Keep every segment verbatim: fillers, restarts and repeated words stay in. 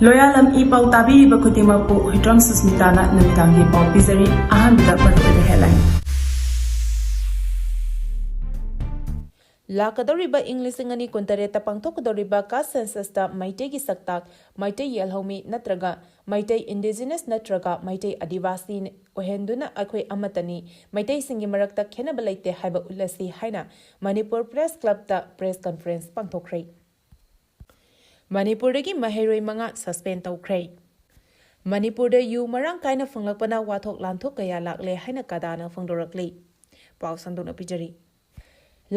ꯂꯣꯌꯥꯂꯝ E ꯄꯥꯎ ꯇꯥꯕꯤꯔꯤꯕ ꯈꯨꯗꯤꯡꯃꯛꯄꯨ ꯍꯨꯏꯗ꯭ꯔꯣꯝ ꯁꯨꯁꯃꯤꯇꯥꯅ ꯅꯨꯃꯤꯗꯥꯡꯒꯤ ꯄꯥꯎ ꯄꯤꯖꯔꯤ꯫ ꯑꯍꯥꯟꯕꯗ ꯃꯔꯨꯑꯣꯏꯕ headline꯫ ꯂꯥꯛꯀꯗꯧꯔꯤꯕ ꯏꯪ ꯂꯤꯁꯤꯡ ꯑꯅꯤ ꯀꯨꯟꯇꯔꯦꯠꯇ ꯄꯥꯡꯊꯣꯛꯀꯗꯧꯔꯤꯕ caste censusꯇ ꯃꯩꯇꯩꯒꯤ ꯁꯛꯇꯥꯛ, ꯃꯩꯇꯩ ꯌꯦꯜꯍꯧꯃꯤ ꯅꯠꯇ꯭ꯔꯒ ꯃꯩꯇꯩ indigenous ꯅꯠꯇ꯭ꯔꯒ ꯃꯩꯇꯩ ꯑꯗꯤꯋꯥꯁꯤ ꯑꯣꯏꯍꯟꯗꯨꯅ ꯑꯩꯈꯣꯏ ꯑꯃꯠꯇꯅꯤ, ꯃꯩꯇꯩꯁꯤꯡꯒꯤ ꯃꯔꯛꯇ ꯈꯦꯟꯅꯕ ꯂꯩꯇꯦ ꯍꯥꯏꯕ ꯎꯠꯂꯁꯤ ꯍꯥꯏꯅ ꯃꯅꯤꯄꯨꯔ Press Clubꯇ press conference ꯄꯥꯡꯊꯣꯛꯈ꯭ꯔꯦ꯫ ꯃꯅꯤꯄꯨꯔꯗꯒꯤ ꯃꯍꯩꯔꯣꯏ ꯃꯉꯥ suspend ꯇꯧꯈ꯭ꯔꯦ꯫ ꯃꯅꯤꯄꯨꯔꯗ ꯌꯨ ꯃꯔꯥꯡ ꯀꯥꯏꯅ ꯐꯪꯂꯛꯄꯅ ꯋꯥꯊꯣꯛ ꯂꯥꯟꯊꯣꯛ ꯀꯌꯥ ꯂꯥꯛꯂꯦ ꯍꯥꯏꯅ ꯀꯗꯥꯅ ꯐꯣꯡꯗꯣꯔꯛꯂꯤ꯫ ꯄꯥꯎ ꯁꯟꯗꯣꯛꯅ ꯄꯤꯖꯔꯤ꯫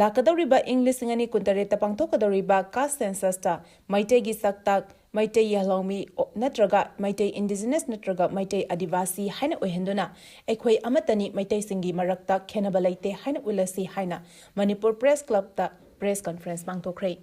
ꯂꯥꯛꯀꯗꯧꯔꯤꯕ ꯏꯪ ꯂꯤꯁꯤꯡ ꯑꯅꯤ ꯀꯨꯟꯇꯔꯦꯠꯇ ꯄꯥꯡꯊꯣꯛꯀꯗꯧꯔꯤꯕ caste censusꯇ ꯃꯩꯇꯩꯒꯤ ꯁꯛꯇꯥꯛ, ꯃꯩꯇꯩ ꯌꯦꯜꯍꯧꯃꯤ ꯑꯣ-, ꯅꯠꯇ꯭ꯔꯒ ꯃꯩꯇꯩ indigenous ꯅꯠꯇ꯭ꯔꯒ ꯃꯩꯇꯩ ꯑꯗꯤꯋꯥꯁꯤ ꯍꯥꯏꯅ ꯑꯣꯏꯍꯟꯗꯨꯅ ꯑꯩꯈꯣꯏ ꯑꯃꯠꯇꯅꯤ, ꯃꯩꯇꯩꯁꯤꯡꯒꯤ ꯃꯔꯛꯇ ꯈꯦꯟꯅꯕ ꯂꯩꯇꯦ ꯍꯥꯏꯅ ꯎꯠꯂꯁꯤ ꯍꯥꯏꯅ ꯃꯅꯤꯄꯨꯔ Press Clubꯇ press conference ꯄꯥꯡꯊꯣꯛꯈ꯭ꯔꯦ꯫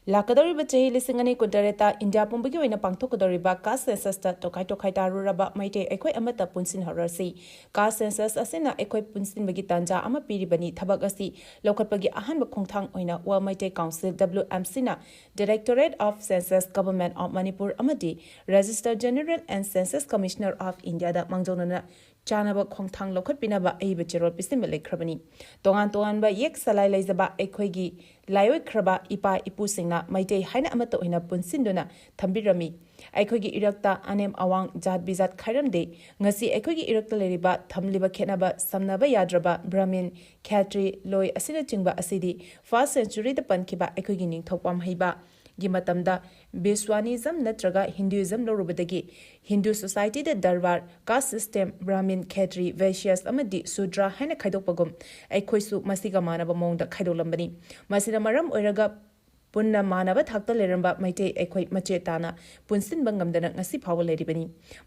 ꯂꯥꯛꯀꯗꯧꯔꯤꯕ ꯆꯍꯤ ꯂꯤꯁꯤꯡ ꯑꯅꯤ ꯀꯨꯟꯇꯔꯦꯠꯇ ꯏꯟꯗꯤꯌꯥ ꯄꯨꯝꯕꯒꯤ ꯑꯣꯏꯅ ꯄꯥꯡꯊꯣꯛꯀꯗꯧꯔꯤꯕ caste censusꯇ ꯇꯣꯈꯥꯏ ꯇꯣꯈꯥꯏ ꯇꯥꯔꯨꯔꯕ ꯃꯩꯇꯩ ꯑꯩꯈꯣꯏ ꯑꯃꯠꯇ ꯄꯨꯟꯁꯤꯟꯍꯧꯔꯁꯤ꯫ Caste census ꯑꯁꯤꯅ ꯑꯩꯈꯣꯏ ꯄꯨꯟꯁꯤꯟꯕꯒꯤ ꯇꯥꯟꯖꯥ ꯑꯃ ꯄꯤꯔꯤꯕꯅꯤ꯫ ꯊꯕꯛ ꯑꯁꯤ ꯂꯧꯈꯠꯄꯒꯤ ꯑꯍꯥꯟꯕ ꯈꯣꯡꯊꯥꯡ ꯑꯣꯏꯅ World Meitei Council, WMCꯅ Directorate of Census, Government of Manipur ꯑꯃꯗꯤ Registrar General and Census Commissioner of Indiaꯗ ꯃꯥꯡꯖꯧꯅꯅ ꯆꯥꯅꯕ ꯈꯣꯡꯊꯥꯡ ꯂꯧꯈꯠꯄꯤꯅꯕ ꯑꯏꯕ ꯆꯦꯔꯣꯜ ꯄꯤꯁꯤꯟꯕ ꯂꯩꯈ꯭ꯔꯕꯅꯤ꯫ ꯇꯣꯉꯥꯟ ꯇꯣꯉꯥꯟꯕ ꯌꯦꯛ ꯁꯂꯥꯏ ꯂꯩꯖꯕ ꯑꯩꯈꯣꯏꯒꯤ ꯂꯥꯏꯑꯣꯏꯈ꯭ꯔꯕ ꯏꯄꯥ ꯏꯄꯨꯁꯤꯡꯅ ꯃꯩꯇꯩ ꯍꯥꯏꯅ ꯑꯃꯠꯇ ꯑꯣꯏꯅ ꯄꯨꯟꯁꯤꯟꯗꯨꯅ ꯊꯝꯕꯤꯔꯝꯃꯤ꯫ ꯑꯩꯈꯣꯏꯒꯤ ꯏꯔꯛꯇ ꯑꯅꯦꯝ ꯑꯋꯥꯡ, ꯖꯥꯠ ꯕꯤꯖꯥꯠ ꯈꯥꯏꯔꯝꯗꯦ꯫ ꯉꯁꯤ ꯑꯩꯈꯣꯏꯒꯤ ꯏꯔꯛꯇ ꯂꯩꯔꯤꯕ ꯊꯝꯂꯤꯕ ꯈꯦꯠꯅꯕ ꯁꯝꯅꯕ ꯌꯥꯗ꯭ꯔꯕ ꯕ꯭ꯔꯥꯍꯃꯤꯟ, ꯈꯦꯇ꯭ꯔꯤ, ꯂꯣꯏ ꯑꯁꯤꯅꯆꯤꯡꯕ ꯑꯁꯤꯗꯤ first centuryꯗ ꯄꯟꯈꯤꯕ ꯑꯩꯈꯣꯏꯒꯤ ꯅꯤꯡꯊꯧ ꯄꯥꯝꯍꯩꯕ ꯒꯤ ꯃꯇꯝꯗ ꯕꯤꯁ꯭ꯋꯥꯅꯤꯖꯝ ꯅꯠꯇ꯭ꯔꯒ Hinduism ꯂꯧꯔꯨꯕꯗꯒꯤ Hindu societyꯗ darbar, caste system, Brahmin, ꯈꯦꯇ꯭ꯔꯤ, ꯚꯩꯁ꯭ꯌꯥꯁ ꯑꯃꯗꯤ ꯁꯨꯗ꯭ꯔ ꯍꯥꯏꯅ ꯈꯥꯏꯗꯣꯛꯄꯒꯨꯝ ꯑꯩꯈꯣꯏꯁꯨ ꯃꯁꯤꯒ ꯃꯥꯟꯅꯕ ꯃꯑꯣꯡꯗ ꯈꯥꯏꯗꯣꯛꯂꯝꯕꯅꯤ꯫ ꯃꯁꯤꯅ ꯃꯔꯝ ꯑꯣꯏꯔꯒ ꯄꯨꯟꯅ ꯃꯥꯟꯅꯕ ꯊꯥꯛꯇ ꯂꯩꯔꯝꯕ ꯃꯩꯇꯩ ꯑꯩꯈꯣꯏ ꯃꯆꯦꯠ ꯇꯥꯅ ꯄꯨꯟꯁꯤꯟꯕ ꯉꯝꯗꯅ ꯉꯁꯤ ꯐꯥꯎꯕ ꯂꯩꯔꯤꯕꯅꯤ꯫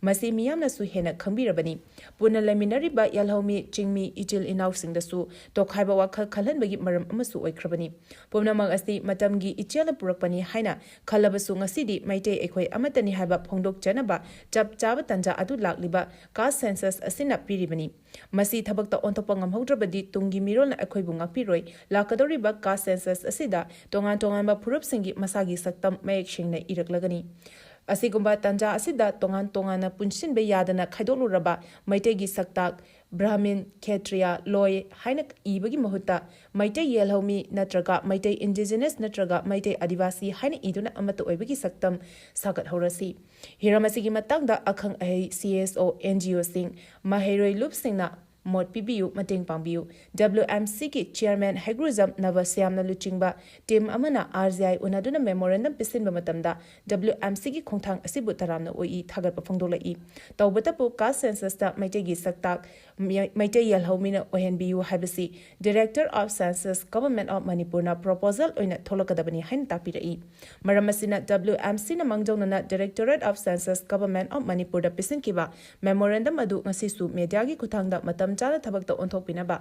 ꯃꯁꯤ ꯃꯤꯌꯥꯝꯅꯁꯨ ꯍꯦꯟꯅ ꯈꯪꯕꯤꯔꯕꯅꯤ꯫ ꯄꯨꯟꯅ ꯂꯩꯃꯤꯟꯅꯔꯤꯕ ꯌꯦꯜꯍꯧꯃꯤ, ꯆꯤꯡꯃꯤ ꯏꯆꯤꯜ ꯏꯅꯥꯎꯁꯤꯡꯗꯁꯨ ꯇꯣꯈꯥꯏꯕ ꯋꯥꯈꯜ ꯈꯜꯍꯟꯕꯒꯤ ꯃꯔꯝ ꯑꯃꯁꯨ ꯑꯣꯏꯈ꯭ꯔꯕꯅꯤ꯫ ꯄꯨꯝꯅꯃꯛ ꯑꯁꯤ ꯃꯇꯝꯒꯤ ꯏꯆꯦꯜꯅ ꯄꯨꯔꯛꯄꯅꯤ ꯍꯥꯏꯅ ꯈꯜꯂꯕꯁꯨ ꯉꯁꯤꯗꯤ ꯃꯩꯇꯩ ꯑꯩꯈꯣꯏ ꯑꯃꯠꯇꯅꯤ ꯍꯥꯏꯕ ꯐꯣꯡꯗꯣꯛꯆꯅꯕ ꯆꯞ ꯆꯥꯕ ꯇꯥꯟꯖꯥ ꯑꯗꯨ ꯂꯥꯛꯂꯤꯕ caste census ꯑꯁꯤꯅ ꯄꯤꯔꯤꯕꯅꯤ꯫ ꯃꯁꯤ ꯊꯕꯛꯇ ꯑꯣꯟꯊꯣꯛꯄ ꯉꯝꯍꯧꯗ꯭ꯔꯕꯗꯤ ꯇꯨꯡꯒꯤ ꯃꯤꯔꯣꯜꯅ ꯑꯩꯈꯣꯏꯕꯨ ꯉꯥꯛꯄꯤꯔꯣꯏ꯫ ꯂꯥꯛꯀꯗꯧꯔꯤꯕ caste census ꯑꯁꯤꯗ ꯇꯣꯉꯥꯟ ꯇꯣꯉꯥꯟꯕ ꯐꯨꯔꯨꯞꯁꯤꯡꯒꯤ ꯃꯁꯥꯒꯤ ꯁꯛꯇꯝ ꯃꯌꯦꯛ ꯁꯦꯡꯅ ꯏꯔꯛꯂꯒꯅꯤ꯫ ꯑꯁꯤꯒꯨꯝꯕ ꯇꯥꯟꯖꯥ ꯑꯁꯤꯗ ꯇꯣꯉꯥꯟ ꯇꯣꯉꯥꯟꯅ ꯄꯨꯟꯁꯤꯟꯕ ꯌꯥꯗꯅ ꯈꯥꯏꯗꯣꯛꯂꯨꯔꯕ ꯃꯩꯇꯩꯒꯤ ꯁꯛꯇꯥꯛ, ꯕ꯭ꯔꯥꯍꯃꯤꯟ, ꯈꯦꯇ꯭ꯔꯤꯌꯥ, ꯂꯣꯏ ꯍꯥꯏꯅ ꯏꯕꯒꯤ ꯃꯍꯨꯠꯇ ꯃꯩꯇꯩ ꯌꯦꯜꯍꯧꯃꯤ ꯅꯠꯇ꯭ꯔꯒ ꯃꯩꯇꯩ ꯏꯟꯗꯤꯖꯤꯅꯁ ꯅꯠꯇ꯭ꯔꯒ ꯃꯩꯇꯩ ꯑꯥꯗꯤꯋꯥꯁꯤ ꯍꯥꯏꯅ ꯏꯗꯨꯅ ꯑꯃꯠꯇ ꯑꯣꯏꯕꯒꯤ ꯁꯛꯇꯝ ꯁꯥꯒꯠꯍꯧꯔꯁꯤ꯫ ꯍꯤꯔꯝ ꯑꯁꯤꯒꯤ ꯃꯇꯥꯡꯗ ꯑꯈꯪ ꯑꯍꯩ, ꯁꯤ ꯑꯦꯁ ꯑꯣ, ꯑꯦꯟ ꯖꯤ ꯑꯣꯁꯤꯡ, ꯃꯍꯩꯔꯣꯏ ꯂꯨꯞꯁꯤꯡꯅ ꯃꯣꯠ ꯄꯤꯕꯤꯌꯨ, ꯃꯇꯦꯡ ꯄꯥꯡꯕꯤꯌꯨ꯫ ꯗꯕ꯭ꯂꯤꯎ ꯑꯦꯝ ꯁꯤꯒꯤ ꯆꯤꯌꯔꯃꯦꯟ ꯍꯩꯒ꯭ꯔꯨꯖꯝ ꯅꯕꯁ꯭ꯌꯥꯝꯅ ꯂꯨꯆꯤꯡꯕ ꯇꯤꯝ ꯑꯃꯅ ꯑꯥꯔ ꯖꯤ ꯑꯥꯏ ꯎꯅꯗꯨꯅ ꯃꯦꯃꯣꯔꯦꯟꯗꯝ ꯄꯤꯁꯤꯟꯕ ꯃꯇꯝꯗ ꯗꯕ꯭ꯂꯤꯎ ꯑꯦꯝ ꯁꯤꯒꯤ ꯈꯣꯡꯊꯥꯡ ꯑꯁꯤꯕꯨ ꯇꯔꯥꯝꯅ ꯑꯣꯛꯏ, ꯊꯥꯒꯠꯄ ꯐꯣꯡꯗꯣꯛꯂꯛꯏ꯫ ꯇꯧꯕꯇꯕꯨ ꯀꯥꯁ ꯁꯦꯟꯁꯁꯇ ꯃꯩꯇꯩꯒꯤ ꯁꯛꯇꯥꯛ, ꯃꯤꯑꯣꯏ-, ꯃꯩꯇꯩ ꯌꯦꯜꯍꯧꯃꯤꯅ ꯑꯣꯏꯍꯟꯕꯤꯌꯨ ꯍꯥꯏꯕꯁꯤ Director of Census, Government of Manipurꯅ ꯄ꯭ꯔꯣꯄꯣꯖꯦꯜ ꯑꯣꯏꯅ ꯊꯣꯛꯂꯛꯀꯗꯕꯅꯤ ꯍꯥꯏꯅ ꯇꯥꯛꯄꯤꯔꯛꯏ꯫ ꯃꯔꯝ ꯑꯁꯤꯅ ꯗꯕ꯭ꯂꯤꯎ ꯑꯦꯝ ꯁꯤꯅ ꯃꯥꯡꯖꯧꯅꯅ Directorate of Census, Government of ꯃꯅꯤꯄꯨꯔꯗ ꯄꯤꯁꯤꯟꯈꯤꯕ ꯃꯦꯃꯣꯔꯦꯟꯗꯝ ꯑꯗꯨ ꯉꯁꯤꯁꯨ ꯃꯦꯗꯤꯌꯥꯒꯤ ꯈꯨꯠꯊꯥꯡꯗ ꯃꯇꯝ ꯆꯥꯅ ꯊꯕꯛꯇ ꯑꯣꯟꯊꯣꯛꯄꯤꯅꯕ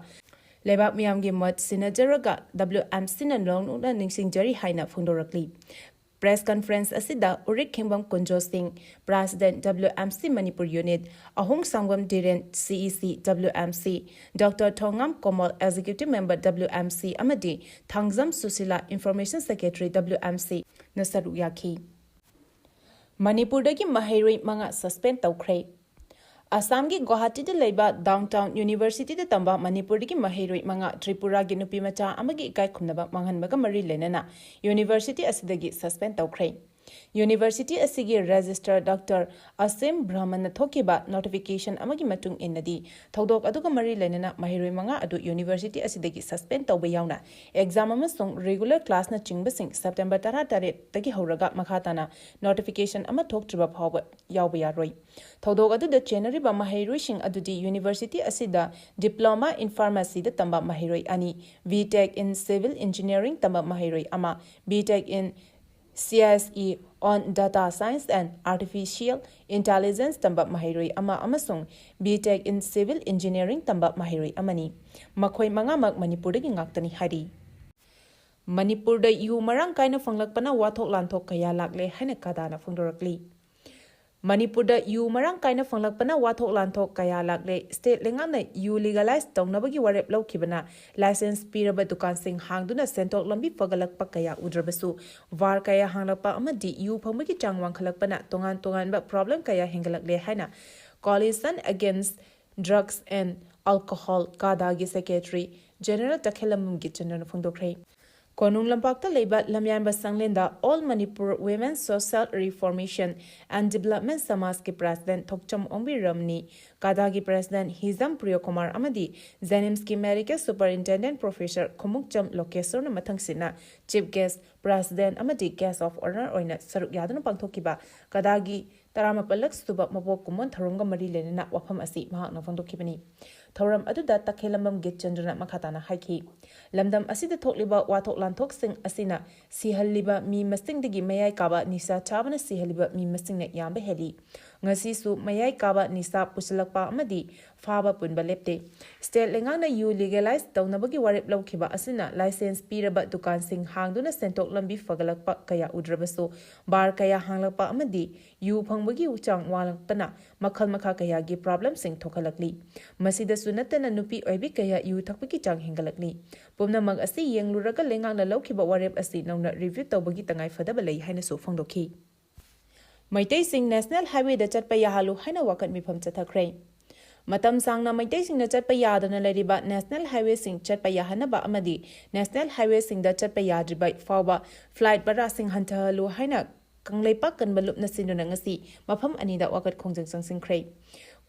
ꯂꯩꯕꯥꯛ ꯃꯤꯌꯥꯝꯒꯤ ꯃꯣꯠ ꯁꯤꯟꯅꯖꯔꯒ ꯗꯕ꯭ꯂꯤꯎ ꯑꯦꯝ ꯁꯤꯅ ꯅꯣꯡꯅ ꯅꯤꯡꯁꯤꯡꯖꯔꯤ ꯍꯥꯏꯅ ꯐꯣꯡꯗꯣꯔꯛꯂꯤ꯫ ꯄ꯭ꯔꯦꯁ ꯀꯟꯐꯔꯦꯟꯁ ꯑꯁꯤꯗ ꯎꯔꯤꯛ ꯈꯤꯡꯕꯝ ꯀꯨꯟꯖꯣ ꯁꯤꯡ, ꯄ꯭ꯔꯦꯁꯤꯗꯦꯟꯠ ꯗꯕ꯭ꯂꯤꯎ ꯑꯦꯝ ꯁꯤ ꯃꯅꯤꯄꯨꯔ ꯌꯨꯅꯤꯠ, ꯑꯍꯣꯡ ꯁꯪꯕꯝ ꯙꯤꯔꯦꯟ, C E C W M C, doctor Thongam Komal, executive member W M C, ꯑꯃꯗꯤ Thangjam Sushila, information secretary, W M C, ꯅ ꯁꯔꯨꯛ ꯌꯥꯈꯤ꯫ ꯃꯅꯤꯄꯨꯔꯗꯒꯤ ꯃꯍꯩꯔꯣꯏ ꯃꯉꯥ ꯁꯁꯄꯦꯟ ꯇꯧꯈ꯭ꯔꯦ꯫ ꯑꯁꯥꯝꯒꯤ ꯒꯨꯋꯥꯍꯥꯇꯤꯗ ꯂꯩꯕ ꯗꯥꯎꯟꯇꯥꯎꯟ ꯌꯨꯅꯤꯚꯔꯁꯤꯇꯤꯗ ꯇꯝꯕ ꯃꯅꯤꯄꯨꯔꯗꯒꯤ ꯃꯍꯩꯔꯣꯏ ꯃꯉꯥ ꯇ꯭ꯔꯤꯄꯨꯔꯥꯒꯤ ꯅꯨꯄꯤ ꯃꯆꯥ ꯑꯃꯒꯤ ꯏꯀꯥꯏ ꯈꯨꯝꯅꯕ ꯃꯥꯡꯍꯟꯕꯒ ꯃꯔꯤ ꯂꯩꯅꯅ ꯌꯨꯅꯤꯚꯔꯁꯤꯇꯤ ꯑꯁꯤꯗꯒꯤ ꯁꯁꯄꯦꯟ ꯇꯧꯈ꯭ꯔꯦ꯫ ꯌꯨꯅꯤꯚꯔꯁꯤꯇꯤ ꯑꯁꯤꯒꯤ ꯔꯦꯖꯤꯁꯇ꯭ꯔꯥꯔ ꯗꯣꯛꯇꯔ ꯑꯁꯤꯝ ꯕ꯭ꯔꯍꯃꯟꯅ ꯊꯣꯛꯈꯤꯕ ꯅꯣꯇꯤꯐꯤꯀꯦꯁꯟ ꯑꯃꯒꯤ ꯃꯇꯨꯡ ꯏꯟꯅꯗꯤ, ꯊꯧꯗꯣꯛ ꯑꯗꯨꯒ ꯃꯔꯤ ꯂꯩꯅꯅ ꯃꯍꯩꯔꯣꯏ ꯃꯉꯥ ꯑꯗꯨ ꯌꯨꯅꯤꯚꯔꯁꯤꯇꯤ ꯑꯁꯤꯗꯒꯤ ꯁꯁꯄꯦꯟ ꯇꯧꯕ ꯌꯥꯎꯅ ꯑꯦꯛꯖꯥꯝ ꯑꯃꯁꯨꯡ ꯔꯤꯒꯨꯂꯔ ꯀ꯭ꯂꯥꯁꯅꯆꯤꯡꯕꯁꯤꯡ ꯁꯦꯞꯇꯦꯝꯕꯔ ꯇꯔꯥꯇꯔꯦꯠꯇꯒꯤ ꯍꯧꯔꯒ ꯃꯈꯥ ꯇꯥꯅ ꯅꯣꯇꯤꯐꯤꯀꯦꯁꯟ ꯑꯃ ꯊꯣꯛꯇ꯭ꯔꯤꯕ ꯐꯥꯎꯕ ꯌꯥꯎꯕ ꯌꯥꯔꯣꯏ꯫ ꯊꯧꯗꯣꯛ ꯑꯗꯨꯗ ꯆꯦꯟꯅꯔꯤꯕ ꯃꯍꯩꯔꯣꯏꯁꯤꯡ ꯑꯗꯨꯗꯤ ꯌꯨꯅꯤꯚꯔꯁꯤꯇꯤ ꯑꯁꯤꯗ Diploma in Pharmacyꯗ ꯇꯝꯕ ꯃꯍꯩꯔꯣꯏ ꯑꯅꯤ, B Tech in Civil Engineering ꯇꯝꯕ ꯃꯍꯩꯔꯣꯏ ꯑꯃ, B Tech in C S E on Data Science and Artificial Intelligence ꯇꯝꯕ ꯃꯍꯩꯔꯣꯏ ꯑꯃ ꯑꯃꯁꯨꯡ B Tech in Civil Engineering ꯇꯝꯕ ꯃꯍꯩꯔꯣꯏ ꯑꯃꯅꯤ꯫ ꯃꯈꯣꯏ ꯃꯉꯥꯃꯛ ꯃꯅꯤꯄꯨꯔꯗꯒꯤ ꯉꯥꯛꯇꯅꯤ ꯍꯥꯏꯔꯤ꯫ ꯃꯅꯤꯄꯨꯔꯗ ꯌꯨ ꯃꯔꯥꯡ ꯀꯥꯏꯅ ꯐꯪꯂꯛꯄꯅ ꯋꯥꯊꯣꯛ ꯂꯥꯟꯊꯣꯛ ꯀꯌꯥ ꯂꯥꯛꯂꯦ ꯍꯥꯏꯅ ꯀꯥꯗꯥꯅ ꯐꯣꯡꯗꯣꯔꯛꯂꯤ꯫ ꯃꯅꯤꯄꯨꯔꯗ ꯌꯨ ꯃꯔꯥꯡ ꯀꯥꯏꯅ ꯐꯪꯂꯛꯄꯅ ꯋꯥꯊꯣꯛ ꯂꯥꯟꯊꯣꯛ ꯀꯌꯥ ꯂꯥꯛꯂꯦ꯫ ꯁ꯭ꯇꯦꯠ ꯂꯩꯉꯥꯛꯅ ꯌꯨ ꯂꯤꯒꯦꯂꯥꯏꯖ ꯇꯧꯅꯕꯒꯤ ꯋꯥꯔꯦꯞ ꯂꯧꯈꯤꯕꯅ ꯂꯥꯏꯁꯦꯟꯁ ꯄꯤꯔꯕ ꯗꯨꯀꯥꯟꯁꯤꯡ ꯍꯥꯡꯗꯨꯅ ꯁꯦꯟꯊꯣꯛ ꯂꯝꯕꯤ ꯐꯒꯠꯂꯛꯄ ꯀꯌꯥ ꯎꯗ꯭ꯔꯕꯁꯨ, ꯕꯥꯔ ꯀꯌꯥ ꯍꯥꯡꯂꯛꯄ ꯑꯃꯗꯤ ꯌꯨ ꯐꯪꯕꯒꯤ ꯆꯥꯡ ꯋꯥꯡꯈꯠꯂꯛꯄꯅ ꯇꯣꯉꯥꯟ ꯇꯣꯉꯥꯟꯕ ꯄ꯭ꯔꯣꯕ꯭ꯂꯦꯝ ꯀꯌꯥ ꯍꯦꯟꯒꯠꯂꯛꯂꯦ ꯍꯥꯏꯅ Coalition Against Drugs and Alcohol, ꯀꯥꯗꯥꯒꯤ ꯁꯦꯀ꯭ꯔꯦꯇꯔꯤ ꯖꯦꯅꯔꯦꯜ ꯇꯈꯦꯜꯂꯝꯕꯝ ꯒꯤꯠꯆꯟꯗ꯭ꯔꯅ ꯐꯣꯡꯗꯣꯛꯈ꯭ꯔꯦ꯫ ꯀꯣꯅꯨꯡ ꯂꯝꯄꯥꯛꯇ ꯂꯩꯕ ꯂꯝꯌꯥꯟꯕ ꯁꯪꯂꯦꯟꯗ All Manipur Women Social Reformation and Development ꯁꯃꯥꯖꯀꯤ ꯄ꯭ꯔꯦꯁꯤꯗꯦꯟꯠ ꯊꯣꯛꯆꯝ ꯑꯣꯡꯕꯤ ꯔꯝꯅꯤ, ꯀꯥꯗꯥꯒꯤ ꯄ꯭ꯔꯦꯁꯤꯗꯦꯟꯠ ꯍꯤꯖꯝ ꯄ꯭ꯔꯤꯌꯣꯀꯨꯃꯥꯔ ꯑꯃꯗꯤ ꯖꯦꯅꯤꯝꯁꯀꯤ ꯃꯦꯗꯤꯀꯦꯜ ꯁꯨꯄꯔꯏꯟꯇꯦꯟꯗꯦꯟꯠ ꯄ꯭ꯔꯣꯐꯦꯁꯔ ꯈꯣꯡꯎꯞꯆꯝ ꯂꯣꯀꯦꯁꯣꯔꯅ ꯃꯊꯪꯁꯤꯠꯅ ꯆꯤꯐ ꯒꯦꯁ꯭ꯠ, ꯄ꯭ꯔꯦꯁꯤꯗꯦꯟꯠ ꯑꯃꯗꯤ ꯒꯦꯁ꯭ꯠ ꯑꯣꯐ ꯑꯣꯅꯔ ꯑꯣꯏꯅ ꯁꯔꯨꯛ ꯌꯥꯗꯨꯅ ꯄꯥꯡꯊꯣꯛꯈꯤꯕ ꯀꯥꯗꯥꯒꯤ ꯇꯔꯥꯃꯥꯄꯜꯂꯛ ꯁꯨꯕ ꯃꯄꯣꯛ ꯀꯨꯝꯑꯣꯟ ꯊꯧꯔꯝꯒ ꯃꯔꯤ ꯂꯩꯅꯅ ꯋꯥꯐꯝ ꯑꯁꯤ ꯃꯍꯥꯛꯅ ꯐꯣꯡꯗꯣꯛꯈꯤꯕꯅꯤ꯫ ꯊꯧꯔꯝ ꯑꯗꯨꯗ ꯇꯈꯦꯜꯂꯝꯕꯝ ꯒꯤꯠꯆꯟꯗ꯭ꯔꯅ ꯃꯈꯥ ꯇꯥꯅ ꯍꯥꯏꯈꯤ, ꯂꯝꯗꯝ ꯑꯁꯤꯗ ꯊꯣꯛꯂꯤꯕ ꯋꯥꯊꯣꯛ ꯂꯥꯟꯊꯣꯛꯁꯤꯡ ꯑꯁꯤꯅ ꯁꯤꯍꯜꯂꯤꯕ ꯃꯤ ꯃꯁꯤꯡꯗꯒꯤ ꯃꯌꯥꯏ ꯀꯥꯕ ꯅꯤꯁꯥ ꯆꯥꯕꯅ ꯁꯤꯍꯜꯂꯤꯕ ꯃꯤ ꯃꯁꯤꯡꯅ ꯌꯥꯝꯕ ꯍꯦꯜꯂꯤ꯫ ꯉꯁꯤꯁꯨ ꯃꯌꯥꯏ ꯀꯥꯕ ꯅꯤꯁꯥ ꯄꯨꯁꯤꯜꯂꯛꯄ ꯑꯃꯗꯤ ꯐꯥꯕ ꯄꯨꯟꯕ ꯂꯦꯞꯇꯦ꯫ ꯁ꯭ꯇꯦꯠ ꯂꯩꯉꯥꯛꯅ ꯌꯨ ꯂꯤꯒꯦꯂꯥꯏꯖ ꯇꯧꯅꯕꯒꯤ ꯋꯥꯔꯦꯞ ꯂꯧꯈꯤꯕ ꯑꯁꯤꯅ ꯂꯥꯏꯁꯦꯟꯁ ꯄꯤꯔꯕ ꯗꯨꯀꯥꯟꯁꯤꯡ ꯍꯥꯡꯗꯨꯅ ꯁꯦꯟꯊꯣꯛ ꯂꯝꯕꯤ ꯐꯒꯠꯂꯛꯄ ꯀꯌꯥ ꯎꯗ꯭ꯔꯕꯁꯨ, ꯕꯥꯔ ꯀꯌꯥ ꯍꯥꯡꯂꯛꯄ ꯑꯃꯗꯤ ꯌꯨ ꯐꯪꯕꯒꯤ ꯆꯥꯡ ꯋꯥꯡꯂꯛꯄꯅ ꯃꯈꯜ ꯃꯈꯥ ꯀꯌꯥꯒꯤ ꯄ꯭ꯔꯣꯕ꯭ꯂꯦꯝꯁꯤꯡ ꯊꯣꯛꯍꯜꯂꯛꯂꯤ꯫ ꯃꯁꯤꯗꯁꯨ ꯅꯠꯇꯅ ꯅꯨꯄꯤ ꯑꯣꯏꯕꯤ ꯀꯌꯥ ꯌꯨ ꯊꯛꯄꯒꯤ ꯆꯥꯡ ꯍꯦꯟꯒꯠꯂꯛꯂꯤ꯫ ꯄꯨꯝꯅꯃꯛ ꯑꯁꯤ ꯌꯦꯡꯂꯨꯔꯒ ꯂꯩꯉꯥꯛꯅ ꯂꯧꯈꯤꯕ ꯋꯥꯔꯦꯞ ꯑꯁꯤ ꯅꯧꯅ ꯔꯤꯚ꯭ꯌꯨ ꯇꯧꯕꯒꯤ ꯇꯉꯥꯏ ꯐꯗꯕ ꯂꯩ ꯍꯥꯏꯅꯁꯨ ꯐꯣꯡꯗꯣꯛꯈꯤ꯫ ꯃꯩꯇꯩꯁꯤꯡ ꯅꯦꯁꯅꯦꯜ ꯍꯥꯏꯋꯦꯗ ꯆꯠꯄ ꯌꯥꯍꯜꯂꯨ ꯍꯥꯏꯅ ꯋꯥꯀꯠ ꯃꯤꯐꯝ ꯆꯠꯊꯈ꯭ꯔꯦ꯫ ꯃꯇꯝ ꯁꯥꯡꯅ ꯃꯩꯇꯩꯁꯤꯡꯅ ꯆꯠꯄ ꯌꯥꯗꯅ ꯂꯩꯔꯤꯕ ꯅꯦꯁꯅꯦꯜ ꯍꯥꯏꯋꯦꯁꯤꯡ ꯆꯠꯄ ꯌꯥꯍꯟꯅꯕ ꯑꯃꯗꯤ ꯅꯦꯁꯅꯦꯜ ꯍꯥꯏꯋꯦꯁꯤꯡꯗ ꯆꯠꯄ ꯌꯥꯗ꯭ꯔꯤꯕ ꯐꯥꯎꯕ ꯐ꯭ꯂꯥꯏꯠ ꯚꯔꯥꯁꯤꯡ ꯍꯟꯊꯍꯜꯂꯨ ꯍꯥꯏꯅ ꯀꯪꯂꯩꯄꯥꯛ ꯀꯟꯕ ꯂꯨꯞꯅ ꯁꯤꯟꯗꯨꯅ ꯉꯁꯤ ꯃꯐꯝ ꯑꯅꯤꯗ ꯋꯥꯀꯠ ꯈꯣꯡꯖꯪ ꯆꯪꯁꯤꯟꯈ꯭ꯔꯦ꯫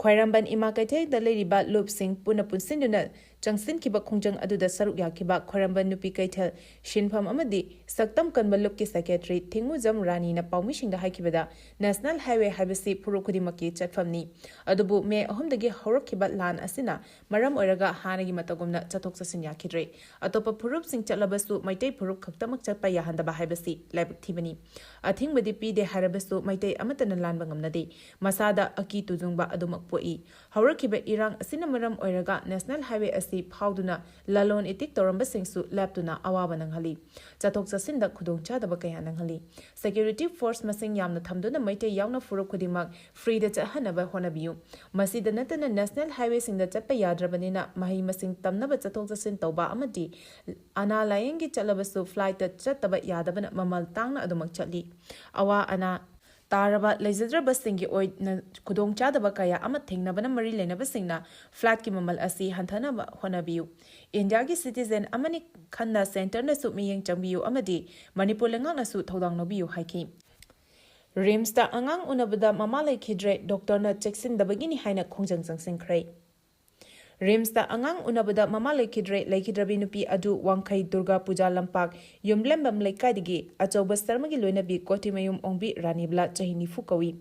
ꯈ꯭ꯋꯥꯏꯔꯝꯕꯟ ꯏꯃꯥ ꯀꯩꯊꯦꯜꯗ ꯂꯩꯔꯤꯕ ꯂꯨꯞꯁꯤꯡ ꯄꯨꯟꯅ ꯄꯨꯟꯁꯤꯟꯗꯨꯅ ꯆꯪꯁꯤꯟꯈꯤꯕ ꯈꯣꯡꯖꯪ ꯑꯗꯨꯗ ꯁꯔꯨꯛ ꯌꯥꯈꯤꯕ ꯈ꯭ꯋꯥꯏꯔꯝꯕꯟ ꯅꯨꯄꯤ ꯀꯩꯊꯦꯜ ꯁꯤꯟꯐꯝ ꯑꯃꯗꯤ ꯁꯛꯇꯝ ꯀꯟꯕ ꯂꯨꯞꯀꯤ ꯁꯦꯀ꯭ꯔꯦꯇꯔꯤ ꯊꯤꯡꯉꯨꯖꯝ ꯔꯥꯅꯤꯅ ꯄꯥꯎꯃꯤꯁꯤꯡꯗ ꯍꯥꯏꯈꯤꯕꯗ, ꯅꯦꯁꯅꯦꯜ ꯍꯥꯏꯋꯦ ꯍꯥꯏꯕꯁꯤ ꯐꯨꯔꯨꯞ ꯈꯨꯗꯤꯡꯃꯛꯀꯤ ꯆꯠꯐꯝꯅꯤ꯫ ꯑꯗꯨꯕꯨ ꯃꯦ ꯑꯍꯨꯝꯗꯒꯤ ꯍꯧꯔꯛꯈꯤꯕ ꯂꯥꯟ ꯑꯁꯤꯅ ꯃꯔꯝ ꯑꯣꯏꯔꯒ ꯍꯥꯟꯅꯒꯤ ꯃꯇꯧꯒꯨꯝꯅ ꯆꯠꯊꯣꯛ ꯆꯠꯁꯤꯟ ꯌꯥꯈꯤꯗ꯭ꯔꯦ꯫ ꯑꯇꯣꯞꯄ ꯐꯨꯔꯨꯞꯁꯤꯡ ꯆꯠꯂꯕꯁꯨ ꯃꯩꯇꯩ ꯐꯨꯔꯨꯞ ꯈꯛꯇꯃꯛ ꯆꯠꯄ ꯌꯥꯍꯟꯗꯕ ꯍꯥꯏꯕꯁꯤ ꯂꯥꯏꯕꯛ ꯊꯤꯕꯅꯤ꯫ ꯑꯊꯤꯡꯕꯗꯤ ꯄꯤꯗꯦ ꯍꯥꯏꯔꯕꯁꯨ ꯃꯩꯇꯩ ꯑꯃꯠꯇꯅ ꯂꯥꯟꯕ ꯉꯝꯅꯗꯦ꯫ ꯃꯁꯥꯗ ꯑꯀꯤ ꯇꯨꯖꯨꯡꯕ ꯑꯗꯨꯃꯛ ꯄꯣꯛꯏ꯫ ꯍꯧꯔꯛꯈꯤꯕ ꯏꯔꯥꯡ ꯑꯁꯤꯅ ꯃꯔꯝ ꯑꯣꯏꯔꯒ ꯅꯦꯁꯅꯦꯜ ꯍꯥꯏꯋꯦ ꯑꯁꯤ ꯑꯁꯤ ꯐꯥꯎꯗꯨꯅ ꯂꯂꯣꯟ ꯏꯇꯤꯛ ꯇꯧꯔꯝꯕꯁꯤꯡꯁꯨ ꯂꯦꯞꯇꯨꯅ ꯑꯋꯥꯕ ꯅꯪꯍꯜꯂꯤ꯫ ꯆꯠꯊꯣꯛ ꯆꯠꯁꯤꯟꯗ ꯈꯨꯗꯣꯡꯆꯥꯗꯕ ꯀꯌꯥ ꯅꯪꯍꯜꯂꯤ꯫ Security force ꯃꯁꯤꯡ ꯌꯥꯝꯅ ꯊꯝꯗꯨꯅ ꯃꯩꯇꯩ ꯌꯥꯎꯅ ꯐꯨꯔꯨꯞ ꯈꯨꯗꯤꯡꯃꯛ freeꯗ ꯆꯠꯍꯟꯅꯕ ꯍꯣꯠꯅꯕꯤꯌꯨ꯫ ꯃꯁꯤꯗ ꯅꯠꯇꯅ national highwayꯁꯤꯡꯗ ꯆꯠꯄ ꯌꯥꯗ꯭ꯔꯕꯅꯤꯅ ꯃꯍꯩ ꯃꯁꯤꯡ ꯇꯝꯅꯕ ꯆꯠꯊꯣꯛ ꯆꯠꯁꯤꯟ ꯇꯧꯕ ꯑꯃꯗꯤ ꯑꯅꯥ ꯂꯥꯌꯦꯡꯒꯤ ꯆꯠꯂꯕꯁꯨ flightꯇ ꯆꯠꯇꯕ ꯌꯥꯗꯕꯅ ꯃꯃꯜ ꯇꯥꯡꯅ ꯑꯗꯨꯃꯛ ꯆꯠꯂꯤ꯫ ꯑꯋꯥ ꯑꯅꯥ ꯇꯥꯔꯕ ꯂꯩꯖꯗ꯭ꯔꯕꯁꯤꯡꯒꯤ ꯑꯣꯏꯅ ꯈꯨꯗꯣꯡꯆꯥꯗꯕ ꯀꯌꯥ ꯑꯃ ꯊꯦꯡꯅꯕꯅ ꯃꯔꯤ ꯂꯩꯅꯕꯁꯤꯡꯅ flightꯀꯤ ꯃꯃꯜ ꯑꯁꯤ ꯍꯟꯊꯅꯕ ꯍꯣꯠꯅꯕꯤꯌꯨ꯫ ꯏꯟꯗꯤꯌꯥꯒꯤ citizen ꯑꯃꯅꯤ ꯈꯟꯅ centreꯅꯁꯨ ꯃꯤꯠꯌꯦꯡ ꯆꯪꯕꯤꯌꯨ ꯑꯃꯗꯤ ꯃꯅꯤꯄꯨꯔ ꯂꯩꯉꯥꯛꯅꯁꯨ ꯊꯧꯗꯥꯡ ꯂꯧꯕꯤꯌꯨ ꯍꯥꯏꯈꯤ꯫ RIMSꯇ ꯑꯉꯥꯡ ꯎꯅꯕꯗ ꯃꯃꯥ ꯂꯩꯈꯤꯗ꯭ꯔꯦ, doctorꯅ ꯆꯦꯛꯁꯤꯟꯗꯕꯒꯤꯅꯤ ꯍꯥꯏꯅ ꯈꯣꯡꯖꯪ ꯆꯪꯁꯤꯟꯈ꯭ꯔꯦ꯫ RIMSꯇ ꯑꯉꯥꯡ ꯎꯅꯕꯗ ꯃꯃꯥ ꯂꯩꯈꯤꯗ꯭ꯔꯦ, ꯂꯩꯈꯤꯗ꯭ꯔꯕꯤ ꯅꯨꯄꯤ ꯑꯗꯨ ꯋꯥꯡꯈꯩ ꯗꯨꯔꯒꯥ ꯄꯨꯖꯥ ꯂꯝꯄꯥꯛ ꯌꯨꯝꯂꯦꯝꯕꯝ ꯂꯩꯀꯥꯏꯗꯒꯤ ꯑꯆꯧꯕ ꯁꯔꯃꯒꯤ ꯂꯣꯏꯅꯕꯤ ꯀꯣꯇꯤꯃꯌꯨꯝ ꯑꯣꯡꯕꯤ ꯔꯥꯅꯤꯕꯂꯥ, ꯆꯍꯤ ꯅꯤꯐꯨ ꯀꯧꯏ꯫